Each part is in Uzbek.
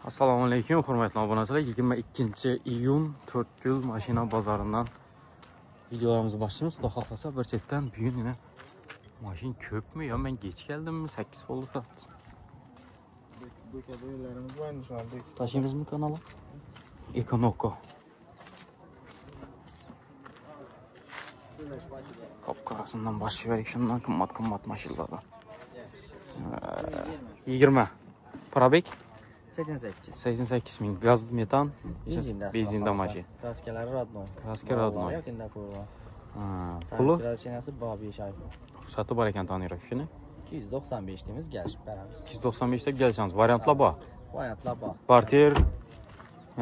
Assalomu alaykum hurmatli obunachilar. 22-iyun To'rtko'l mashina bozoridan videolarimizni boshlaymiz. Xudo xohlasa bir chetdan bugun yana mashina ko'pmi yo men kech keldimmi? 8 bo'ldi soat. Tashlaymizmi kanalga? Econoko. Qop-qorasidan boshlayverik, shundan qimmat-qimmat mashinalardan. 20. Probek 88. 88 ming. Gaz, metan, benzinda mashina. Kraskalari rodnoy. Kraska rodnoy. Yaqinda qo'yilgan. Ha, puli? Kraskanasi bor 5 oy. Ruxsati bor ekan tonirovkini. 295 deymiz, kelishib beramiz. 295 deb kelishamiz. Variantlar bor. Variantlar bor. Barter.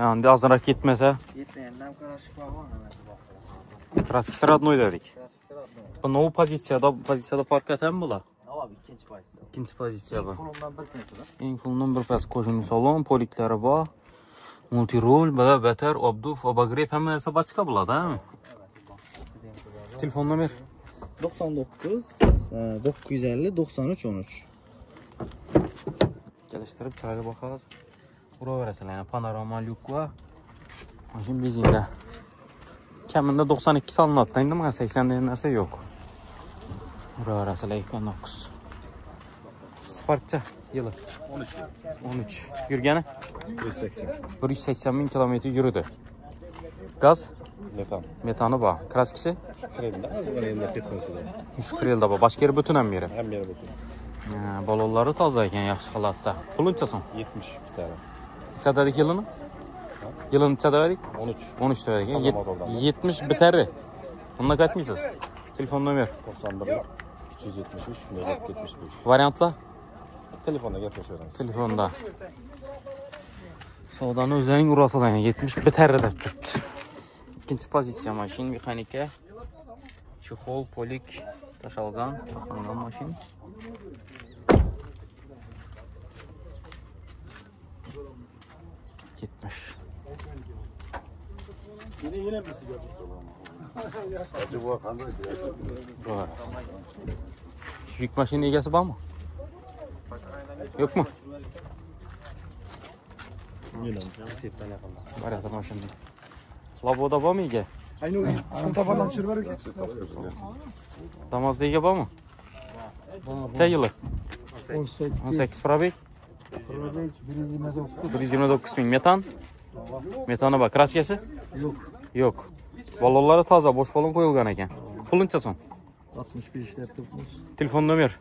Ya'ni ozroq ketmasa. Yetmagandan qarashib bor, nimasi bor. Kraskasi rodnoy dedik. Kraskasi rodnoy. Bu nov pozitsiyada farq etami bular? Abi ikinci pozitsiya. İkinci pozitsiya bu. Fulundan bir pes. Eng fulundan bir pes. Kojun salon, poliklari bor. Multirol, bala beter, obduf, obagrep hamma narsa bachka bo'ladi, ha? Telefon nomer 99 950 93 13. Kelishtirib chiroyli boqamiz. Uraverasizlar, yana panorama lyuk va mashina benzinda. Kamida 92 solinadi, endi mana 80 degan narsa yo'q. Uraverasizlar Econox. Sparkcha yili 13. 13. Yurgani 180. 180 ming kilometr yurdi. Gaz? Metan. Metani bor. Kraskisi? Krelda ozgina endi ketmasida. Krelda bor. Boshqa yeri butun ham yeri. Hamma yeri butun. Balonlari toza ekan, yaxshi holatda. Puli necha so'm? 70 bitadi. Necha dedik yilini? Yilini necha dedik? 13. 13 dedik. 70 bitari. Undan qaytmaysiz. Telefon nomer 91 373 75. Variantlar? Telefonda gaplashaveramiz. Telefonda. Savdoni o'zlaring urasizlar, 70 bitari deb turibdi. Ikkinchi pozitsiya mashina mexanika. Chexol, polik tashalgan, taxlangan mashina. 70. Yine birisi geldi. Shu yuk mashina egasi bormi? Yo'qmi? Variantlar mashina. Laboda bormi ega? Damazda ega bormi? Necha yili? 18. Probek? 129 ming. Metan? Metani bor. Kraskasi? Yo'q. Yo'q. Balonlari toza, bo'sh balon qo'yilgan ekan. Puli necha so'm? 65 deb turibmiz. Telefon nomer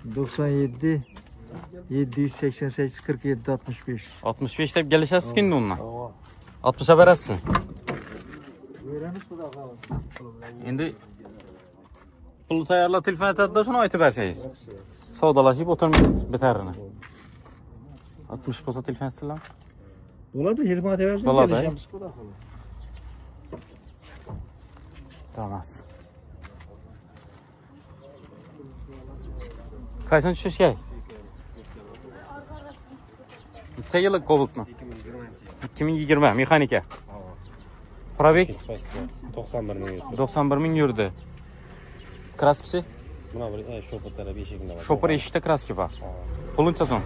97 788 47 65. 65 deb kelishasiz endi undan. 60 a berasizmi? Beramiz, xudo xohlasa. Endi pulni tayyorlab telefon aytadi-da, shuni aytib bersangiz. Savdolashib o'tirmaysiz bitarini. 60 bo'lsa telefon etsizlarmi? Bo'ladi, telefon aytaversin, kelishamiz, xudo xohlasa. Damas. Qaysini tushish kerak? Necha yillik Cobaltmi? 2020 mexanika. Probek 91 ming yurdi. 91 ming yurdi. Kraskisi? Mana bir shopir taraf eshigida bor. Shopir eshikda kraski bor. Puli necha so'm?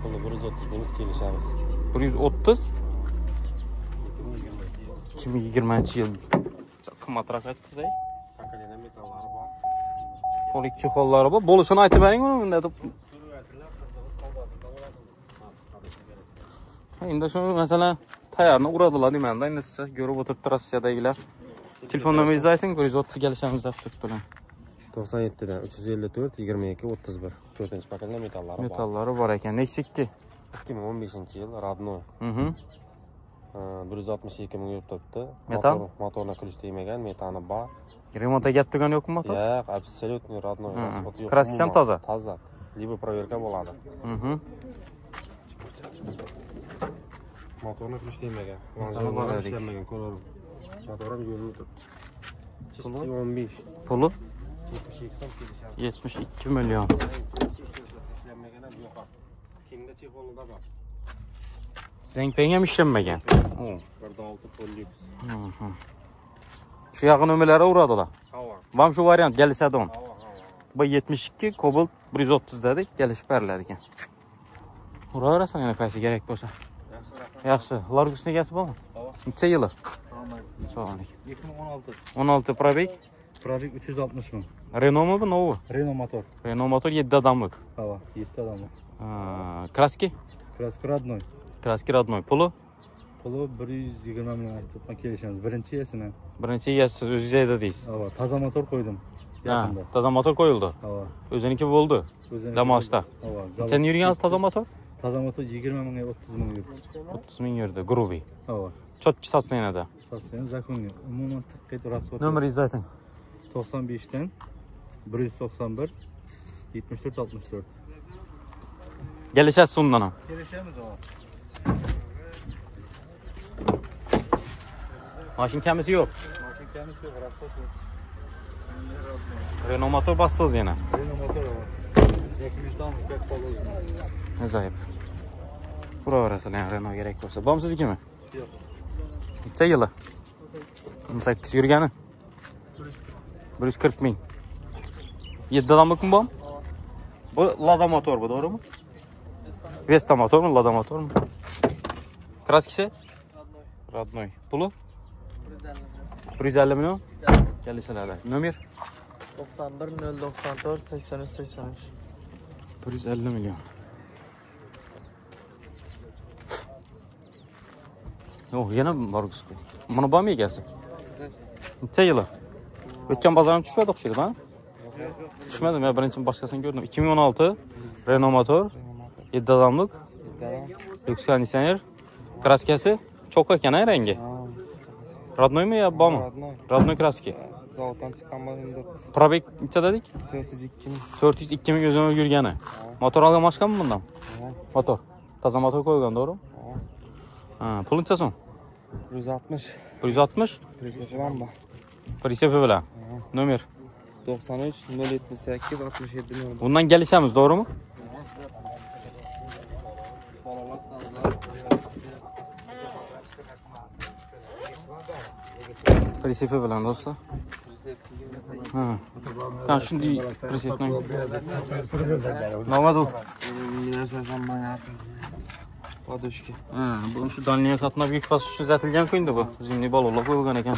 Puli 130 deymiz, kelishamiz. 130. 2020-yil. Qimmatroq aytdingiz, ey. Pakalena metallari bor. Polik chexollari bor. Bo'lishini aytib bering uni unda deb. Endi shu masalan tayyorni uradilar deyman-da. Endi siz ko'rib o'tiribdi Rossiyadagilar. Telefon nomeringizni ayting, 130 kelishamiz deb turibdilar. 97 dan 354 22 31. 4-pakalena metallari bor. Metallari bor ekan. Nexia 2. 2015-yil rodnoy. 162 ming yurib turibdi. Metan? Motorni ключ tegmagan, metani bor. Remontga gap turgani yo'qmi motor? Yo'q, absolyutniy rodnoy. Kraskasi ham toza. Toza. Libo proverka bo'ladi. Motorni ключ tegmagan. Metani ishlanmagan, ko'rarim. Motor ham yo'lini turibdi. Чистый 15. Puli? 72 so'm kelishadi. 72 million. Ishlanmagan ham yo'q. Kingda chexolida bor. Zengpeng ham ishlanmagan. 1.6 pol lyuks. Shu yaqin nomerlari uradilar. Havo. Vam shu variant kelishadi on. Havo. Bu 72 Cobalt 130 dedik, kelishib beriladi ekan. Uraverasan yana qaysi kerak bo'lsa. Yaxshi. Largusning egasi bormi? Necha yili? Assalomu alaykum. 2016. 16 probeg. Probeg 360 ming. Renaultmi bu, Novo? Renault motor. Renault motor 7 odamlik. Ha, 7 odamlik. Kraski? Kraski родной. Kraski родной. Puli? Puli 120 million aytib kelishamiz. Birinchi egasini. Birinchi egasi siz o'zingiz haydadingiz. Ha, toza motor qo'ydim. Yaqinda. Toza motor qo'yildi. Ha. O'ziniki bo'ldi. Damasda. Ha. Necha yurgansiz toza motor? Toza motor 20 mingga 30 ming yurdi. 30 ming yurdi, grubiy. Ha. Chotki sostenada. Sosten zakonniy. Umuman tiq etib rasxod. Nomeringizni ayting. 95 dan 191 74 64. Kelishasiz undan ham. Kelishamiz, ha. Mashin kamisi yo'q. Mashin kamisi yo'q, rasxod yo'q. Renault motor bosdingiz yana. Renault motor bor. Dokumentdan как положено. Ajoyib. Uraverasizlar ham Renault kerak bo'lsa. Bormi siznikimi? Yo'q. Necha yili? 18 yurgani? 140 ming. 7 odamlikmi bu? Bu Lada motor bu, to'g'rimi? Vesta motormi, Lada motormi? Kraskisi? Родной. Puli? 150 million. Kelishiladi. Nomer? 91 094 83 83. 150 million. Yo'q, yana Largus. Buni bormi egasi? Necha yili? O'tgan bozordan tushmadi o'xshaydi, ha? Tushmadim, men birinchi boshqasini ko'rdim. 2016 Renault motor, 7 odamlik, lyuks konditsioner, kraskasi cho'q ekan, ha, rangi. Роднойmi yo bormi? Родной kraski. Zavoddan chiqqan endi. Probeg necha dedik? 402 ming. 402 ming o'zini yurgani. Motor olgan boshqami bundan? Motor. Toza motor qo'yilgan, to'g'rimi? Ha, puli necha so'm? 160. 160? Prisepi bilan bor. Prisepi bilan. Nomer 93 078 67 0. Bundan kelishamiz, to'g'rimi? Prisepi bilan do'stlar. Ha. Kan shunday prisepni. Nima u? Podushka. Ha, bu shu Daniya qatnab yuk bosish uchun uzatilgan ku endi bu. Zimniy balonlar qo'yilgan ekan.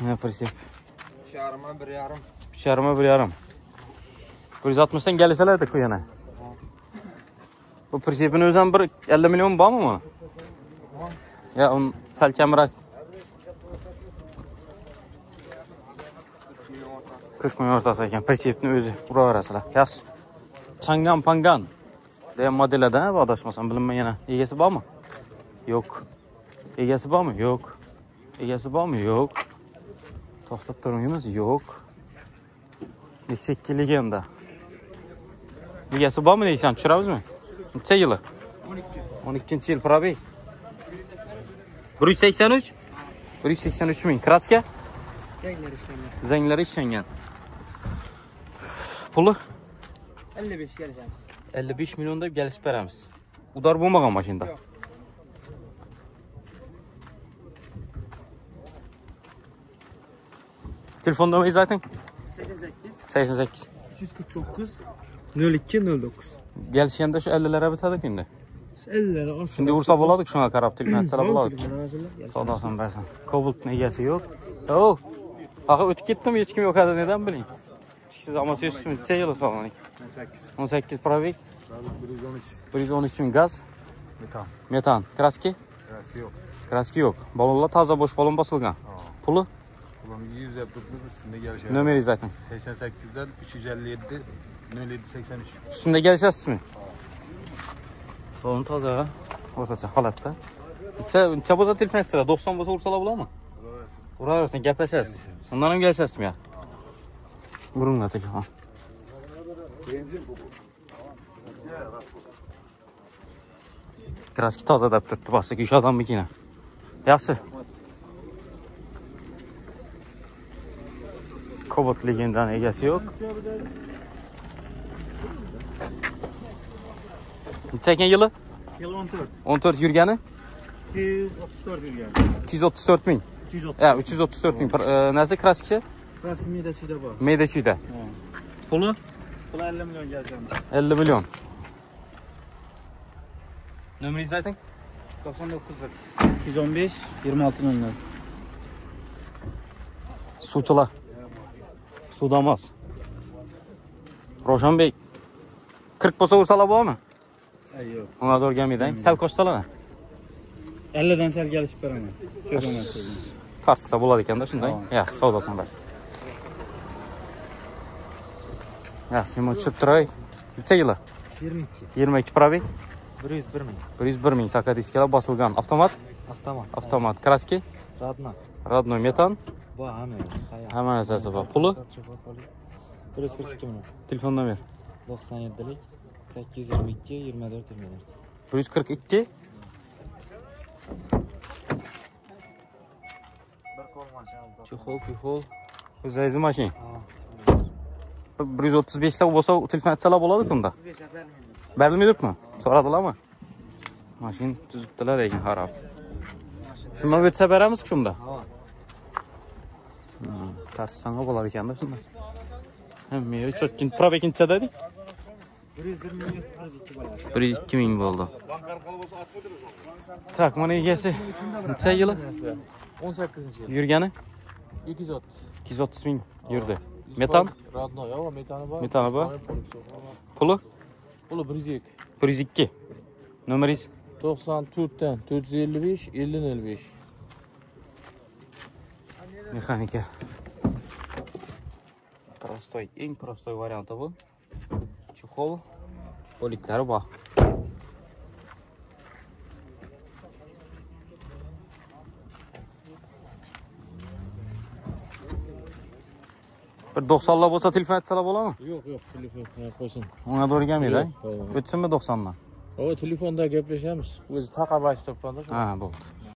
Ha, prisep. 3,5 1,5. 3,5 1,5. 160 dan kelishiladi ku yana. Bu prisepini o'zi ham bir 50 million bormi bu? Ya, un sal kamroq. 40 million o'rtasi ekan. Prisepni o'zi uraverasizlar. Yaxshi. Changan Pangan degan modelda, adashmasam, bilinmay yana. Egasi bormi? Yo'q. Egasi bormi? Yo'q. Egasi bormi? Yo'q. To'xtab turmaymiz? Yo'q. Nexia 2 legenda. Egasi bormi deysan, tushiramizmi? Necha yili? 12. 12-yil probeg. 183? 183 ming. Kraska? Zanglari ishlangan. Puli? 55 kelishamiz. 55 million deb kelishib beramiz. Udar bo'lmagan mashinada. Yo'q. Telefon nomeringizni ayting. 88 88 349 02 09. Kelishganda shu 50 lara bitadi endi. 50 lara orsa. Shunday ursa bo'ladi, shunga qarab telefon etsalar bo'ladi. Savdosin bersin. Cobaltning egasi yo'q. O, axir o'tib ketdimi, hech kim yo'q edi, nedan biling. Chiqsiz amasi yursin, necha yil assalomu alaykum. 18. 18 probeg. 113. 113 ming gaz. Metan. Metan. Kraski? Kraski yo'q. Kraski yo'q. Balonlar toza, bo'sh balon bosilgan. Puli? Pulini 100 deb turibmiz, ustunda kelishadi. Nomeringizni ayting. 88 dan 357 07 83. Ustunda kelishasizmi? Balon toza, o'rtacha holatda. Necha bo'lsa telefon etsalar, 90 bo'lsa ursalar bo'ladimi? Uraversin, gaplashasiz. Undan ham kelishasizmi ya? Uringlar telefon. Kraski toza deb turibdi, bossak 3 odamnikini. Yaxshi. Cobalt legendaning egasi yo'q. Necha ekan yili? Yil 14. 14 yurgani? 234 yurgan. 234 ming. 334. Ha, 334 ming. Narsa kraskisi? Kraski Medachida bor. Medachida. Puli? Pul 50 million kelishamiz. 50 million. Nomeringizni ayting. 99 215 26 00. Suvchilar. Suvda emas. Ravshanbek 40 bo'lsa ursalar bo'ladimi? Yo'q. Unga to'g'ri kelmaydi. Sal qo'shsalar. 50 dan sal kelishib beraman. Ko'p emas. Tartsa bo'ladi ekanda shunday. Yaxshi, savdosini bersin. Yaxshi, nima tushib turay. Necha yili? 22. 22 probek. 101 ming. 101 ming saka diskalar bosilgan. Avtomat? Avtomat. Avtomat. Kraski? Radno. Radno metan. Bor, hamma. Hamma narsasi bor. Puli? 142 ming. Telefon nomer? 97 822 24 24. 142. Bir qo'l mashina. Chexol, pixol. O'zingizni mashina. 135 ta bo'lsa telefon etsalar bo'ladi bunda. Berilmaydi-mi? So'radilarmi? Mashina tuzibdilar lekin xarob. Shundan o'tsa beramiz shunda. Tartsanga bo'ladi ekanda shunda. Hamma yeri cho'tkin. Probek necha dedik? 101 ming 102 bo'ladi. 102 ming bo'ldi. Tak, mana egasi necha yili? 18-yil. Yurgani? 230. 230 ming yurdi. Metan? Radno, yo'q, metani bor. Metani bor. Puli? Puli 102. 102. Nomeringiz? 94 dan 455 50 05. Mexanika. Prostoy, eng prostoy varianti bu. Chexol, bo'liklari bor. Bir 90lar bo'lsa telefon etsalar bo'ladimi? Yo'q, yo'q, telefon qo'ysin. Unga to'g'ri kelmaydi, o'tsinmi 90dan? O, telefonda gaplashamiz. O'zi taqab aytib turibdi. Ha, bo'ldi.